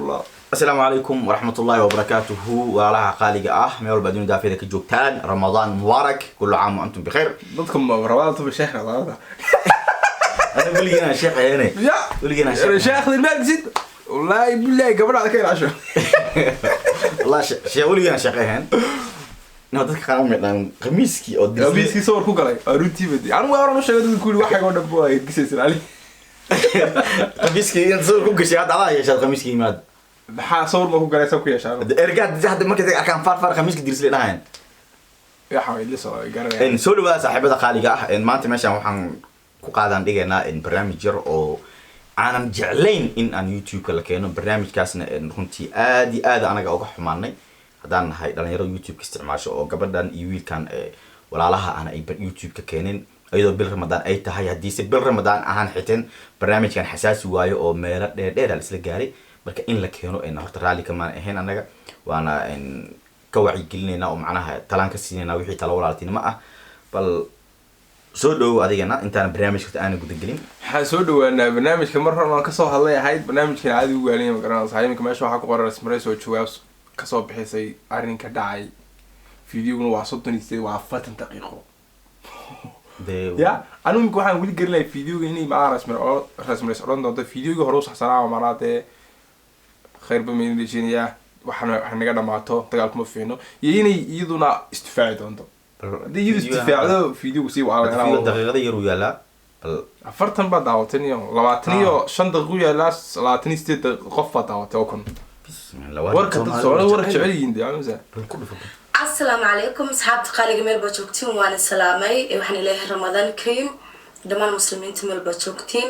Astaghfirullah. Asalaamu calaykum waraxmatullaahi wabarakaatuhu. Walaalaha qaaliga ah, meel walba adduun daafeeda ka joogtaan, Ramadaan mubaarak, kullu caam wa antum bikhayr. Dadka ma rabada tuba sheekh rabada. Ana weligiin aan sheekh ahayne. Ya. Weligiin aan sheekh. Sheekh maadisid. Wallahi billahi gabadha ka ilaasho. Wallahi sheekh weligiin aan sheekh ahayn. No, dadka qaar ma dhan khamiiskii oo Khamiiskii sawir ku galay. Waa runtii badi. Anigu waa oran u sheegay dadku kuli waxay oo dhan buu ay gisaysan ali. Khamiiskii in sawir ku gashay hadda adaa yeeshaad khamiiskii yimaad. Maxaa sawir ma ku galay soo ku yeeshaan? Ergaad hadda markay dadka arkaan faar faar khamiiska dirsle dhahayn. Ya xaway liso garanaya. Soo dhawaada saaxiibada qaaliga ah. Maanta meeshaan waxaan ku qaadaan dhigaynaa barnaamij yar oo aanan jeclayn in aan YouTube-ka la keeno. Barnaamijkaasna runtii aad iyo aad anaga uga xumaanay haddaan nahay dhalinyaro YouTube-ka isticmaasho oo gabadhan iyo wiilkan walaalaha ahna ay YouTube-ka keeneen iyadoo bil Ramadaan ay tahay. Haddiise bil Ramadaan ahaan xiteen barnaamijkan xasaasi waayo oo meelo dheer dheer la isla gaaray. Marka in la keeno horta raalli kamaan ahayn annaga, waana ka wacyigelinaynaa oo macnaha talaan ka siinaynaa wixii talo walaaltinimo ah. Bal soo dhowow adigana intaan barnaamijka horta aanan gudagelin. Waxaan soo dhawaanaa barnaamijka mar hore aan kasoo hadlay ahayd barnaamijkan caadi u waalanya ma garanaysaa. Iminka meesha waxaa ku qoran Rasmareys oo jawaab kasoo bixisay arrinka dhacay. Videoguna waa 38, waa 40 daqiiqo. Dee Ya anigu iminka waxaan weli garanayaa videoga inay macnaha Rasmareys odhan doonto videoga hore u saxsanaa oo macnaha dee khayrba mayna rajeynayaa waxana wax naga dhamaato dagaal kuma fiicno iyo inay iyaduna isdifaaci doonto. Haddii iyadu isdifaacdo videogu sii Video waa daqiiqada yar uu yaalaa bal. 40 baa daawatay iyo 25 daqiiqo yaalaa, 28 daqiiqo qof baa daawatay oo kun. Bismillah. Warka dad Soomaalida war jecel yihiin dee amsa. Bal ku dhufo. Asalaamu calaykum asxaabta qaaliga, meel baa joogtiin waana salaamay. Waxaan ilaahay Ramadaan kariim dhammaan muslimiinta meel baa joogtiin.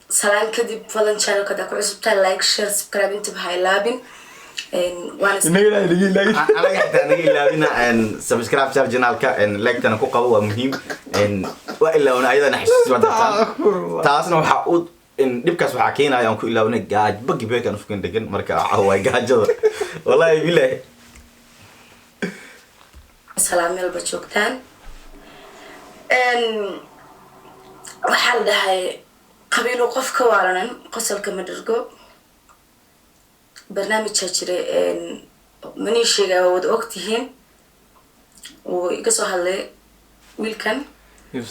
Salaan kadib, fadlan channelka hadaa ku cusubtahay, like, share, subscribe intaba ha ilaabin. Waana Inagana inaga ilaagin. Anaga xitaa naga ilaabina subscribe share channelka, like-tana ku qabo, waa muhiim. Waa ilaawna ayadana xasuusi waa dartaan. Taasna waxaa u dhibkaas waxaa keenaya aan ku ilaawna gaajba gibeekan uskan degan. Marka waxaa waay gaajada, wallahi bilahi. Salaam meel baa joogtaan. Waxaa la dhahay qabiilu qof ka waalanan qosolka ma dhergo. Barnaamijaa jiray manii sheegaya, waa wada ogtihiin, wuu iga soo hadlay wiilkan.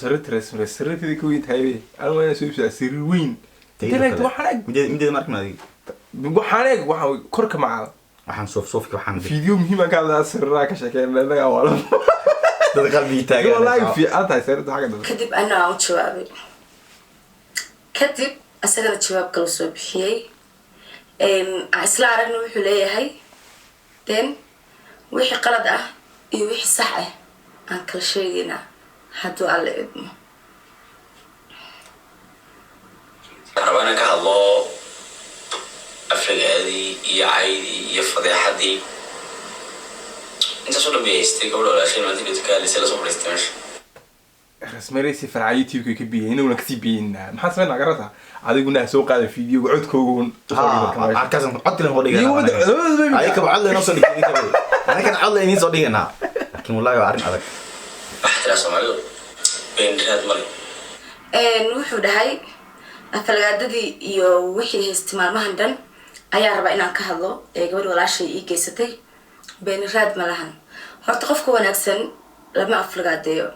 Sariirta Rasmareys sariirteeda ka weyn tahay be. Anigu waa inaan soo iibsadaa sariir weyn. Internet waxaan eg Mideeda ma arkin adiga. Waxaan eeg waxaan korka macal. Waxaan soof soofki waxaan Video muhiim aan ka hadlaa sariiraha ka sheekeyn innaga waa dad qalbigii taagan. Wallahi fiican tahay sariirta xagga dambe. Kadib ana aan u jawaabay, kadib isagana jawaab kala soo bixiyey. Aan isla aragna wuxuu leeyahay, then wixii qalad ah iyo wixii sax ah aan kala sheegaynaa hadduu Alle idmo. Waxaan rabaa inaan ka hadlo aflagaadii iyo caydii iyo fadeexadii intaasoo dhan bay haystay gabadha walaashay maalintii ka hadlaysay lasoo fadhiistay meesha. Rasmareysi farca YouTube ka biyay inaguna kasii biyeynaa. Maxaa sameynaa garata adiguna ha soo qaada videoga codkoogun. Arkaasan cod leen soo dhiganaa, ayakaba cod leen soo dhigay, anagana cod leen idiin soo dhiganaa, laakiin wallahi waa arrin adag. Waxaa tiraa Soomaalidu been raad male. Wuxuu dhahay afalagaadadii iyo wixii haystay maalmahan dhan ayaa rabaa inaan ka hadlo ee gabadh walaashay ii geysatay. Beeniraad ma lahan. Horta qofka wanaagsan lama aflagaadeeyo,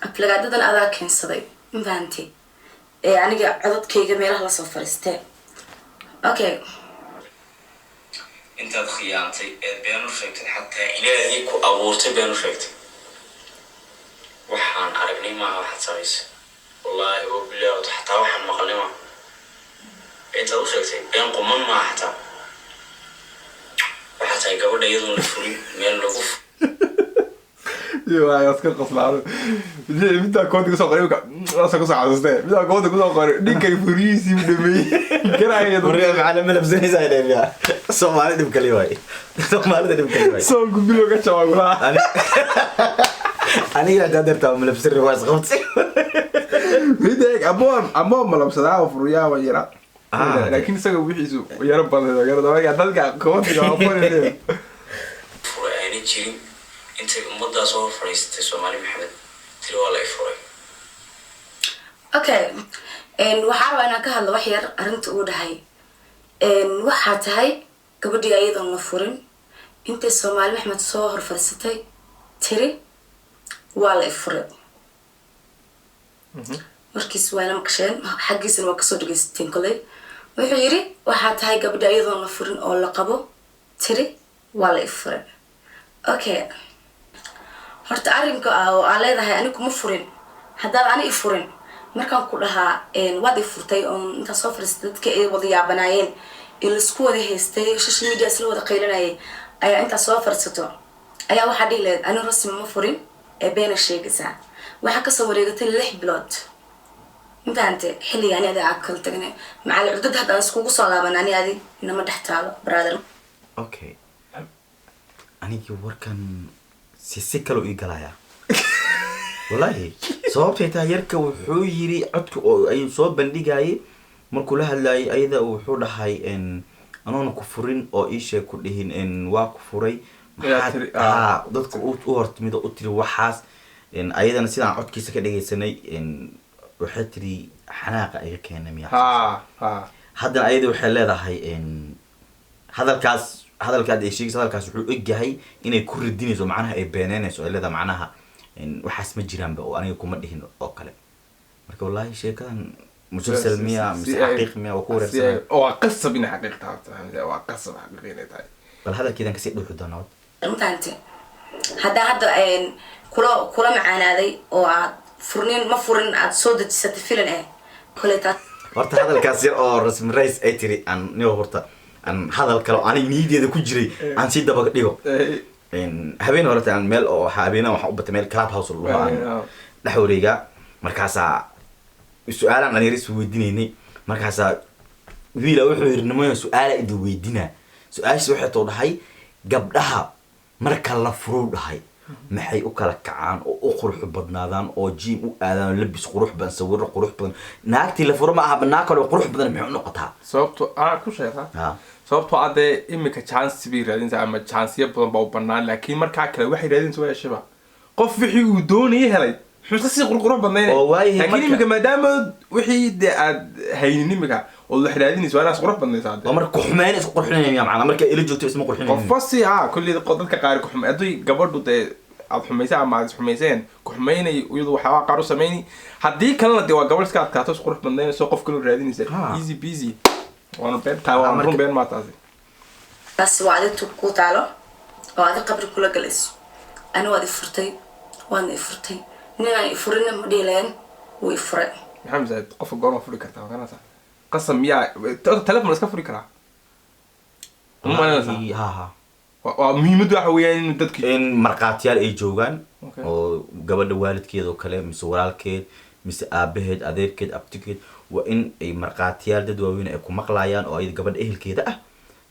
aflagaadadan adaa keensaday, ma fahantay? Ee aniga codadkayga meelaha lasoo fariistee, okay. Intaad khiyaantay eed been u sheegtay, xataa Ilaahii ku abuurtay been u sheegtay, waxaan aragnay maaha waxaad samaysay, wallaahi oo bilaahi, xataa waxaan maqalnay maaha. Intaad u sheegtay been quman maaha, xataa waxaa tahay gabadha iyadoon la furin meel lagu Iyo waa iska qoslaado middaa koonta kusoo qoray imika asa kusoo xasuustee middaa koonta kusoo qoray ninkani furihiisii u dhameeyey garaya. Warriga maxaa la malabsanaysaa dheefiya? Soomaali dhib kali waay, Soomaalida dhib kali waay. Soonku bilo ka jawaabulaa. Aniga hadaa dartaa malabsan waa isqabtay. Mid eeg amoon amoon malabsadaa oo furyaa waa yara. Laakiin isaga wixiisu yaro badan garada marka dadka koontiga waa qorinaya. Furay ayna jirin intay ummaddaa soo fadhiisatay Soomaali Maxamed tiri waa la i furay. Okay, waxaa rabaa inaan ka hadlo wax yar arrinta uu dhahay. Waxaa tahay gabadhii ayadoon la furin intay Soomaali Maxmed soo hor fadhiisatay tiri waa la ifuray. Warkiis waa ila maqasheen, xaggiisana waa kasoo dhegeysateen. Koley wuxuu yiri waxaa tahay gabadha iyadoon la furin oo la qabo tiri waa la ifuray. Okay, horta arrinka ah oo aa leedahay ani kuma furin, haddaad ani ifurin markaan ku dhahaa waad ifurtay oo intaa soo fariistay dadka ay wada yaabanaayeen ee laisku wada haystay, social media isla wada qaylinayay, ayaa intaa soo fariisato ayaa waxaa dhihi lahayd ani rasmi ma furin ee beena sheegaysaa. Waxaa kasoo wareegatay 6 bilood, mafahante? Xilliga ani adi aa kala tagnay macal cudad haddaan iskugu soo laaban ani adi nama dhex taalo, brother. Okay, anigii warkan si kaloo ii galayaa wallaahi. Sababtay tahay, yarka wuxuu yiri codka oo ayuu soo bandhigayay markuu la hadlayay ayada, wuxuu dhahay anoona ku furin oo ii sheeg ku dhihin waa ku furay. Yaa maxaad tiri, haa, dadka u hortimid oo u tiri waxaas. Ayadana sidaan codkiisa ka dhegaysanay waxay tiri xanaaqa iga keenay miya. Ha ha. Haddana ayada waxay leedahay hadalkaas, hadalkaad ay sheegayso, hadalkaas wuxuu egyahay inay ku radinayso, macnaha ay beeneynayso, ay leedahay macnaha waxaas ma jiraanba oo aniga kuma dhihin oo kale. Marka wallaahi sheekadan musalsal miya mise xaqiiq miya? Waa ku wareersanay. Waa qasab inay xaqiiq tahay, waa qasab xaqiiq inay tahay. Bal hadalkeedan kasii dhuuxi doonaa. Mafahante? Haddaa hadda kula macaanaaday oo aad furnin ma furin aad soo dejisatay filan koley taas. Horta hadalkaas yar oo Rasmi Rice ay tiri, aan nigo horta aan hadal kale oo aniga niyadeeda ku jiray aan sii daba dhigo. Habeen horeta aan meel oo waxaa habeenaha waxaan u batay meel club house lagu aan dhex wareegaa. Markaasaa su-aalaan dhalinyaro is weydiinaynay. Markaasaa wiila wuxuu yiri, nimayo, su-aala idin weydinaa. Su-aashiis waxay too dhahay, gabdhaha marka la furuu dhahay maxay u kala kacaan oo u qurux badnaadaan oo gym u aadaan oo labis qurux badan, sawiro qurux badan? Naagtii la furo ma aha, naag kale oo qurux badan maxay u noqotaa? Sababto anaa ku sheegtaa. Sababtoo ah dee imika chance bay raadinaysaa ama chanceyo badan baa u banaan, laakiin markaa kale waxay raadinaysa waa heshaba. Qof wixii uu doonayay helay muxuu iska sii qurqurux badnaynay? Oo waayahay. Laakiin imika maadaama wixii dee aad haynin imika ood wax raadinaysa, waa inaad isqurux badnaysaa dee. Oo marka ku-xumeyn isku qurxinaya macnaa marka ila joogto isma qurxinaynin? Qofba si kulli dadka qaar ku xumay haddii gabadhu dee aad xumaysay ama aad isxumayseen ku xumaynay, iyadu waxyaabaa qaar u samayni. Haddii kalena dee waa gabadh iska adkaato, isqurux badnaynayso, qof kaloo raadinaysa. Easy peasy, waana been taa, waa run, been maa taasi. Taasi waa adigtu ku taalo oo adi qabri kula galayso. Ani waad i furtay, waadna i furtay. Ninaan i furinna ma dhihi lahayn wuu i furay. Maxaa masaid qofka goorma furi kartaa? Maganaysaa qasam miyaa telefon la iska furi karaa? Ma malaynaysaa? Ha ha. Waa muhiimaddu waxa weeyaan in dadki in markhaatiyaal ay joogaan oo gabadha waalidkeed oo kale mise walaalkeed mise aabaheed, adeerkeed, abtigeed, waa in ay markhaatiyaal dad waaweyn ay ku maqlayaan oo ayada gabadha ehelkeeda ah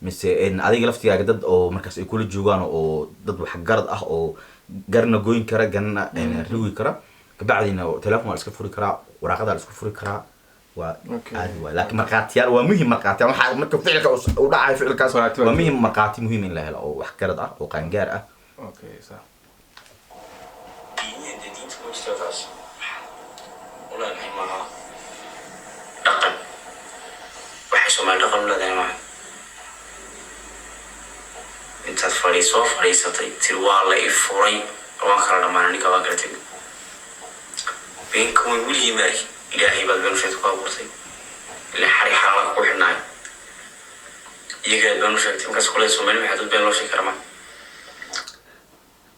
mise in adiga laftigaaga dad oo markaas ay kula joogaan oo dad waxgarad ah oo garna goyn kara, garna rigi kara. Kabacdina telefon waa la iska furi karaa, waraaqada la iska furi karaa, waa caadi waay. Laakiin markhaatiyaal waa muhim. Markhaatiyaal waxaa marka ficilka uu dhacayo ficilkaas Markhaati waa waa muhim, markhaati muhiim in la helo oo waxgarad ah oo qaangaar ah. Okay, sa diiniyan dee diinta kuma jirto taas. U leenahay maaha dhaqan, waxay Soomaali dhaqan u leedahay maaha. Intaad soo fadhiisatay tiri waa la i furay, waan kala dhamaanay ninka, waan kala tegay, beenka weyn weligii ma arkin. Ilaahay baad been u sheegtay ku abuurtay ilaa xarig xalaala ku xidhnaayo, iyagaad been u sheegtay. Markaas kule Soomaali maxaa dad been loo sheegi kara ma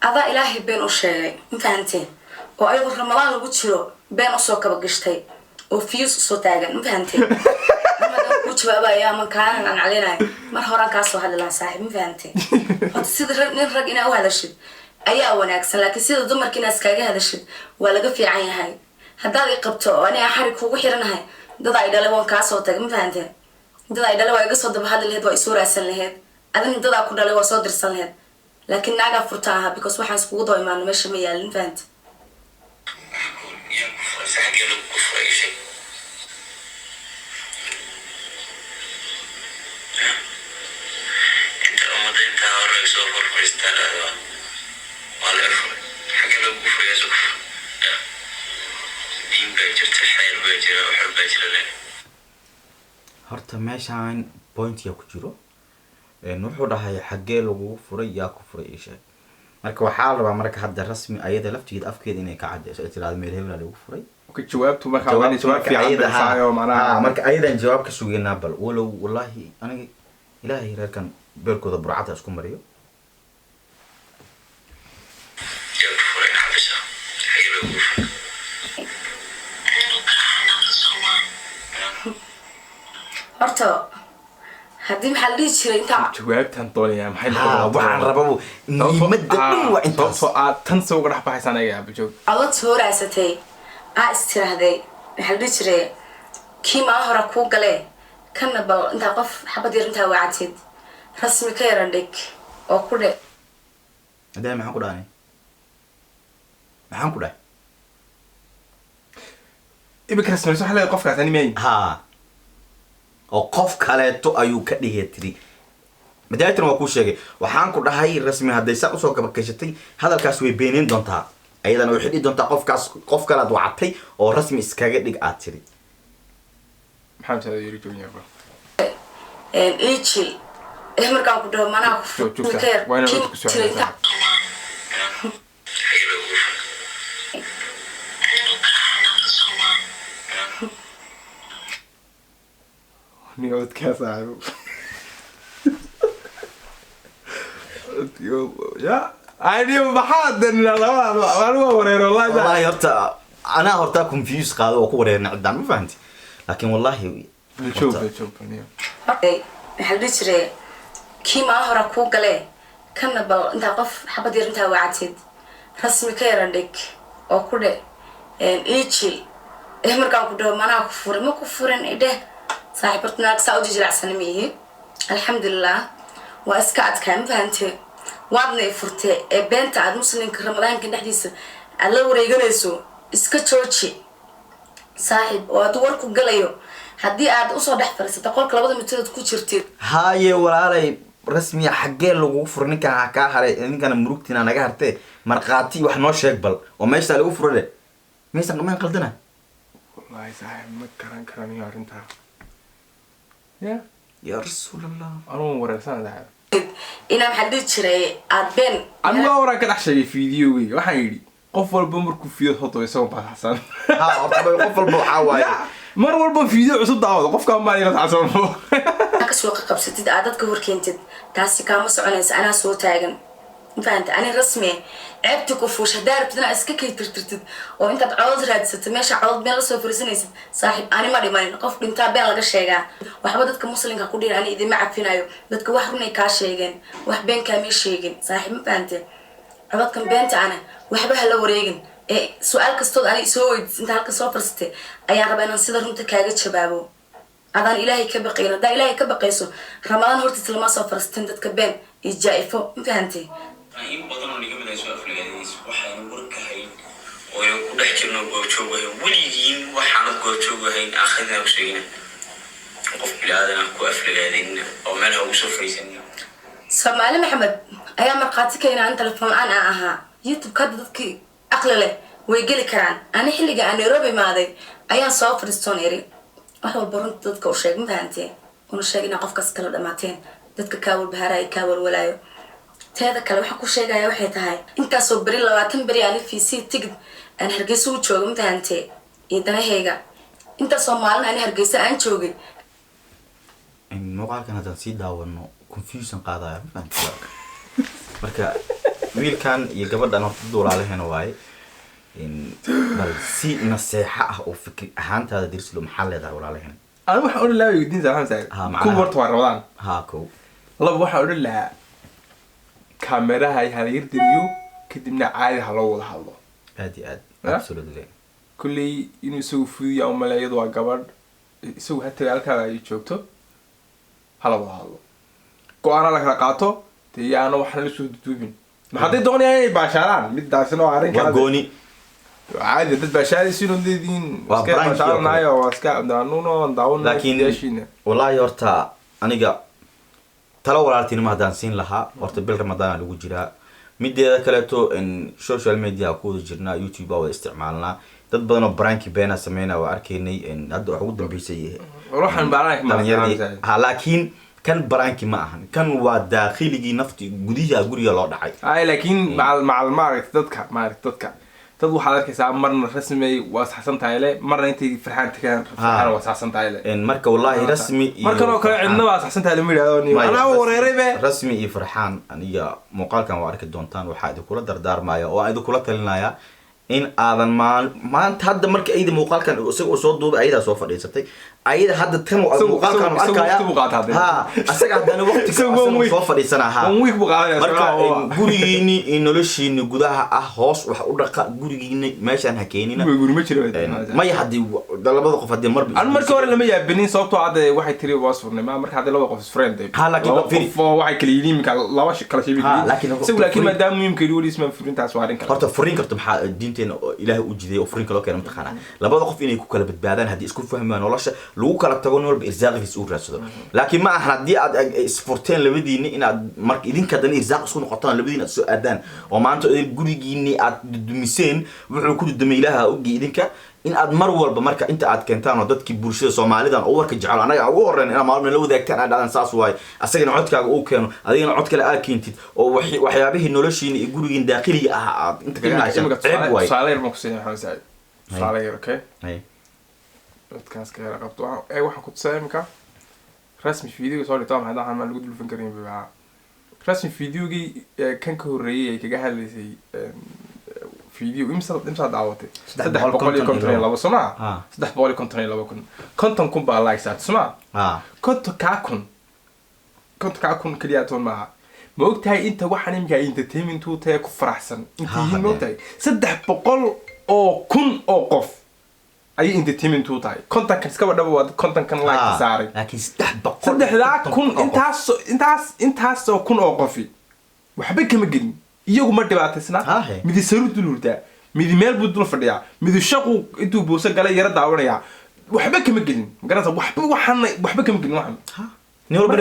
Adaa Ilaahay been u sheegay, ma fahanteen? Oo ayadoo Ramadaan lagu jiro been usoo kaba gashtay oo fiyus usoo taagan, ma fahanteen? Markaan kuu jawaabaya ama kaanan aan calinayo, mar horaan kaa soo hadli lahaa, saaxiib, ma fahanteen? Horta sida nin rag inaa u hadashid ayaa wanaagsan, laakiin sida dumarka inaa iskaga hadashid waa laga fiican yahay. Haddaad i qabto oo ani aan xarig kugu xiranahay, dad ay dhalay waan kaa soo tagay, ma fahanteen? Dad ay dhalay waa iga soo daba hadli lahayd, waa isoo raadsan lahayd. Adina dadaa ku dhalay waa soo dirsan lahayd, laakiin naagaa furta ahaa because waxaan iskugu daba imaano meesha ma yaalin, fahante? Yaa ku furay? Xaggee lagu ku furay? Ii sheeg. Inta ummadda intaa hore soo horfariistaa dhahdo waa la furay, xaggee lagu furay? Soo diin baa jirta, xeer baa jira, waxal baa jira le. Horta meeshaan Pointiga ku jiro. Wuxuu dhahay xaggee lagugu furay, yaa ku furay, ii sheeg. Marka waxaa la rabaa marka hadda Rasmi ayada laftigeeda afkeeda inay ka cadeyso, ay tiraahdo meel hebelaa lagu furay. Okay, jawaabtu marka waa inay jawaab fiican bixisaayo macnaha. Marka ayadan jawaab ka sugeynaa. Bal walow wallahi aniga Ilaahay reerkan beerkooda burcadda isku mariyo. Yaa ku furay naxabisa, xagee lagugu furay? Horta haddii, maxaa la dhihi jiray, intaa Jawaabtan doonayaa maxay Ha, waxaan rabaa muhiimadda dhan waa intaas. Sababtoo aad tan se uga dhex baxaysaan ayaga abajoog. Codod soo raadsatay aa is tiraahday, maxaa la dhihi jiray, kii maalin hore kuu galee kana bal intaa qof xabad yar intaa wacatid Rasmi ka yaran dhig oo ku dhe. Hadee maxaan ku dhahay? Maxaan ku dhahay? Imika Rasmi waxa leeyahay qofkaas ani mayn. Ha, oo qof kaleeto ayuu ka dhigay tiri. Madaaytan waa kuu sheegay, waxaan ku dhahay Rasmi hadday saa usoo gabakashatay hadalkaas way beenin doontaa, ayadana way xidhi doontaa qofkaas, qof kalead wacatay oo Rasmi iskaga dhig aad tiri. Maxaa masaada yiri joogyaa? Ijil markaan ku dhaho manaa ku Joog joogta. ka yar Waa inaad kii codka ku soo jiray celinaysaa. intaa. Xagee lagugu furay? Ni codkaa saaxiibo. Ya ani maxaa danina labada anigu waa wareer wallahi. Wallahi horta anaa horta confuse qaado oo ku wareerna ciddaan, ma fahanti? Laakiin wallahi Joog joog niyo. Maxaa la dhihi jiray, kii maalin hore kuu galee kana bal intaa qof xabad yar intaa wacatid Rasmi ka yaran dhig oo ku dhe ijil markaan ku dhaho manaa ku furin, ma ku furin idheh. Saaxiib, horta naag saa u jijilacsana ma ihi, alxamdulilah, waa iska adkaa, ma fahante? Waadna i furtee ee beenta aad muslimka Ramadaanka dhexdiisa aad la wareeganayso iska jooji saaxiib, oo hadduu warku galayo haddii aad usoo dhex fadhiisato qolka labada mitood ku jirtid. Haye walaalay Rasmiya, xaggee lagugu furay? Ninkan ha kaa haray, ninkana murugtina naga hartee, markhaati wax noo sheeg bal oo meeshaa lagu furay le maysan maan qaldana. Wallahi saaxiib ma garan karaniyo arrintaa ya. Ya Rasuulallah. Anugu wareersan saaxiib. Inaa, maxaa la dhihi jiray, aad been Anigu waa waraan ka dhex sheegay fiidiyowgayga, waxaan yidhi qof walba markuu fiido soo isagoo basaxsan. Ha, horta qof walba waxaa waaye. Ya, mar walba fiidiyo cusub daawado qofkaan baan ila saxsan. Kasoo qabsatid aad dadka horkeentid, taasi kaama soconaysa. Anaa soo taagan, ma fahanta? Ani Rasmi ceebti ku fuush haddaa rabtid inaad iska kay tirtirtid oo intaad codod raadsatid meesha codod meel lasoo fariisanaysid, saaxiib, ani ma dhimanin. Qof dhintaa been laga sheegaa? Waxba dadka muslimka ku dhihin, ani idima cafinayo. Dadka wax runay kaa sheegeen, wax been kaamay sheegin saaxiib, ma fahante? Codadkan beenta ana waxba hala wareegin ee su-aal kastood ani soo weydiis inta halka soo farsatay ayaan rabaa inaan sida runta kaaga jawaabo. Adaan Ilaahay ka baqayn, haddaa Ilaahay ka baqayso Ramadaan hortiisa lama soo farsteen dadka been iyo jaa-ifo, ma fahantay? In badan oo naga mid ay soo aflagaadayso waxaynu war ka hayn oo aynu ku dhex jirno goobjoog ahayn weligiin, waxaanad goobjoog ahayn akhridna ku sheegina, qof bini-aadan ah ku aflagaadayna oo meel ha ugu soo fariisanina. Soomaali Maxamed ayaa markhaati ka inaan telefoon la-aan aan ahaa. YouTube-ka hadda dadkii aqli leh way geli karaan. Ani xilliga aan Nairobi imaaday ayaan soo fadhiistoon iri wax walba runta dadka u sheeg, ma fahantee? Una sheeg inaa qofkaas kala dhamaateen, dadka kaa walbahaarayo, kaa walwalaayo. Teeda kale waxaan ku sheegaya waxay tahay intaasoo beri, 20 beri aan vc tigid aan Hargeysa u jooga, ma fahantee? Iyo danahayga intaasoo maalin ani Hargeysa aan joogay. Muuqaalkan haddaan sii daawano confusion qaadaya, ma fahanti? Marka wiilkan iyo gabadhan horta dad walaalahena waaye. Bal si naseexo ah oo fikri ahaantaada dirsilo, maxaa leedahay walaalahena? Anigu waxaan odhan lahaa weydiin saaxiib Ha, saaxiib. macnaha- Kuwa horta waa Ramadaan. Ha, kow. Laba, waxaan odhan lahaa kaameraha hala yar damiyo, kadibna caadi ha loo wada hadlo. Aad iyo aad. Ya? Absolutely. Kulley inuu isagu fuduya umale, iyadu waa gabadh, isagu ha taga halkaa ay joogto, hala wada hadlo, go-aana la kala qaato dee, yaana waxna la soo duduubin. Ma hadday doonayaan inay baashaalaan midaasina waa arrin Waa kale. gooni. Caadi dad baashaadaysiin oo leedihiin. Waa iska prank oo kale. baashaalanaayo, waa iska daanuno daawano. Laakiin yaashiina. Wallaahi horta aniga talo walaaltinimo haddaan siin lahaa, horta bil Ramadaana lagu jiraa, mideeda kaleeto in social media ku wada jirnaa, YouTube baa wada isticmaalnaa, dad badan oo pranki beena sameynaa waa arkaynay. In hadda waxa ugu dambeysay Waxaan baaraan dhalinyaradii. Ha, laakiin Kan prank-i ma ahan, kan waa daakhiligii nafti gudiha guriga loo dhacay. Ay, laakiin macal macal maaragta dadka, maaragta dadka, dad waxaad arkaysaa marna rasmay waa saxsan tahay le, marna intay Farxaan tagaan, Farxaan waa saxsan tahay le. Marka wallahi Rasmi iyo Markan oo kale cidna waa saxsan tahay lama yidhahdo ni. Maya, anaa wareeray be. Rasmi iyo Farxaan, aniga muuqaalkan waa arki doontaan. Waxaa idinkula dardaarmaya oo aan idinkula talinaya in aadan maal maanta hadda marka ayada muuqaalkan isaga uu soo duubay, ayadaa soo fadhiisatay, ayada hadda tan muuqaalkan uu Isagu arkaya. Waqti buu qaataa hadda. Ha, asaga haddana waqti Isagu asaga one week. soo fadhiisanaa ha. One week buu qaadanaya. Marka gurigiini iyo noloshiini gudaha ah hoos wax u dhaqa, gurigiini meeshaan ha keenina. Guri ma jiro. Maya, haddii labada qof haddii marba Anu markii hore lama yaabinin, sababtoo hadda waxay tiri waa surnay ma marka hadda labada qof is friend. Ha, laakiin laba qof oo waxay kala yihiin iminka laba kala shay bay Ha, kala yihiin. Laakiin Isagu laakiin maadaama muhiimka yidhi weli ismaan furintaas waa arrin kale. Horta furin karto maxaa diinteena oo Ilaahay u jiday oo furinka loo keena mataqaanaa? Labada qof inay ku kala badbaadaan haddii isku fahmaan nolosha, lagu kala tago, nin walba irsaaqiisa uu raadsado. Laakiin ma ahan haddii aad isfurteen labadiini inaad marka idinka haddana irsaaq isku noqotaan, labadiin aad soo aadaan oo maanta idin gurigiini aad dudumiseen. Wuxuu ku dudumay Ilaaha ogi. Idinka in aad mar walba marka inta aad keentaan oo dadkii bulshada Soomaalidan oo warka jecel, anaga ugu horreyn, inaad maalin la wadaagtaan, aad dhahdan saas waaye, asagana codkaaga uu keeno, adigana cod kale aad keentid oo waxyaabihii noloshiina iyo gurigiin daaqiliga ah aad inta kaga Imika haysaan, imika ceeb tusaale waaye. Tusaale yar baan ku siinaya, Maxamed Saciid, tusaale yar, okay? Hay. Dadkaas ka yara qabto. Waxaan ee waxaan ku tusaa imika Rasmi videoga soo dhigto. Maxay dhahaan, maan lagu dulfan karin baa Rasmi videogii kan ka horreeyay ay kaga hadlaysay video imsa daawatay? 352, soo maa? Ha. 352,000, 50,000 baa like saartay, soo maa? Ha. 50,000, 50,000 keliya toon maaha. Ma ogtahay inta waxaan imika entertainment u tahay ku faraxsan inta Ha, yihiin? Ma hadee. ogtahay 300,000 oo qof ayay entertainment u tahay? 50kan iskaba dhaba, waa dad 50kan like Ha. saaray. Laakiin 300 Saddexdaa konton kun oo qof. Intaas intaas intaasoo kun oo qofi waxba kama gelin, iyagu ma dhibaataysna. Hahe. Midi saru dul hurdaa, midi meel buu dul fadhiyaa, midi shaqu intuu buuso galay yara daawanayaa. Waxba kama gelin, magaranaysa? Waxba waxaan waxba kama gelin waxan. Ha. Nin walba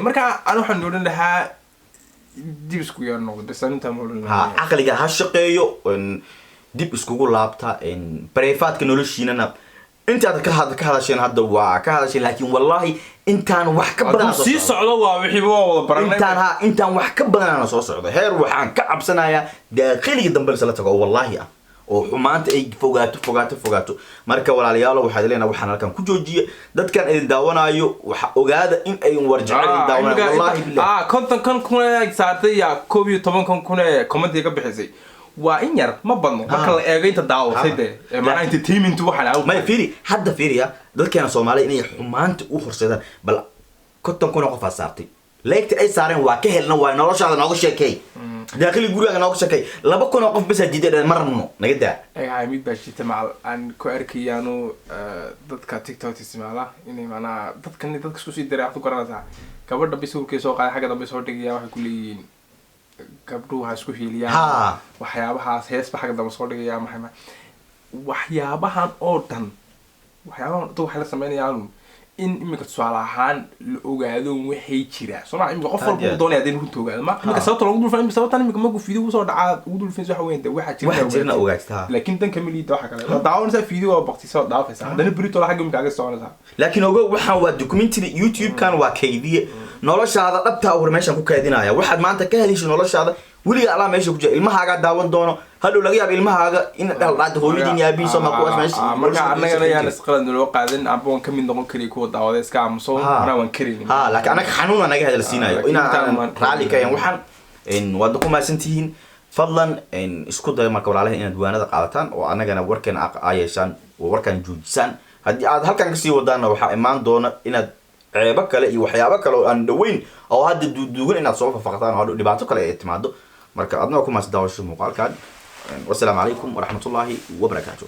Marka ani waxaan odhan lahaa dib isku yar noqdo bas, intaan odhan ha lahaa. Caqliga ha shaqeeyo, dib iskugu laabta private-ka noloshiinana. Intaad ka hadasheen hadda waa ka hadasheen, laakiin wallahi intaan wax ka badan Hadduu sii socdo waa wixii waa wada baranay. Intaan ha, intaan wax ka badanana soo socdo. Heer waxaan ka cabsanayaa daaqiliga dambe la tago oo wallaahi ah oo xumaanta ay fogaato, fogaato, fogaato. Marka walaalayaalo, waxaad leenahay waxaan halkan ku joojiya. Dadkan idin daawanayo waxa ogaada in ay war jecel idin daawanayo, wallahi billahi. 50kan kun ee saartay ya 11kan kun ee comment-iga ka bixisay waa in yar, ma badno marka la eego inta daawatay. Dee ee macnaha entertainment waxaan Maya, fiiri hadda, fiiriya dadkeena Soomaaliya inay xumaanta u horseedaan. Bal 50,000 oo qof aad saartay leegta ay saareen waa ka helna, waa noloshaada nooga sheekay, daaqili gurigaaga nooga sheekay. 2,000 oo qof bas diiday, dhaheen ma rabno, naga daa. Egahay, mid baa jirta macal aan ku arkayaanu dadka TikTok isticmaala inay macnaha dadkan dadka isku sii diray. Waxaad ku garanaysaa gabadha bis sawirkay soo qaaday xagga dambe soo dhigaya, waxay ku leeyihiin gabdhuhu ha isku hiiliyaan. Waxyaabahaas heesba xagga dambe soo dhigaya, maxay waxyaabahan oo dhan, waxyaabahan dad waxay la sameynayaan in imika tusaale ahaan la ogaado waxay jira, soo ma? Imika qof walba Aad iyo uu aad. doonaya hadii runta ogaado ma imika sababta loogu dulfan, imika sababtan imika markuu video usoo dhacaa ugu dulfanaysa waxa weyn, de waxa jira Waxa jirna ogaagta, ha. Laakiin dan kama liida waxa kale waa daawanaysaa video, waa baqtisa, waa dhaafaysaa, haddana berito xagga imika aga soconaysaa. Laakiin ogo, waxaan waa documentary, YouTube-kan waa kaydiye noloshaada dhabtaa hore meeshaan ku kaydinaya. Waxaad maanta ka helayso noloshaada weliga alaa meesha ku jira, ilmahaagaa daawan doono hadhow. Laga yaabo ilmahaaga in dhal dhacda hooyadiin iyo aabihiin soo ma kuwaas meesha Marka annagana yaan isqalad naloo qaadan, amba waan kamid noqon kariya kuwa daawada iska aamuso, anaa waan karaynin. Ha, laakiin anaga xanuuna naga hadal siinayo Laakiin inaan intaan waan- raalli ka ahayn waxaan waad ku mahadsantihiin. Fadlan isku daya marka walaalaha inaad waanada qaadataan oo annagana warkeena aa yeeshaan oo warkaan joojisaan. Haddii aad halkan kasii wadaanna waxaa imaan doona inaad ceebo kale iyo waxyaabo kale oo aan dhaweyn oo hadda duuduugan inaad soo fafaqtaan oo hadhow dhibaato kale ay timaado. Marka adna waa ku mahadsan daawashada muuqaalkan. Wasalaamu calaykum waraxmatullaahi wabarakaatu.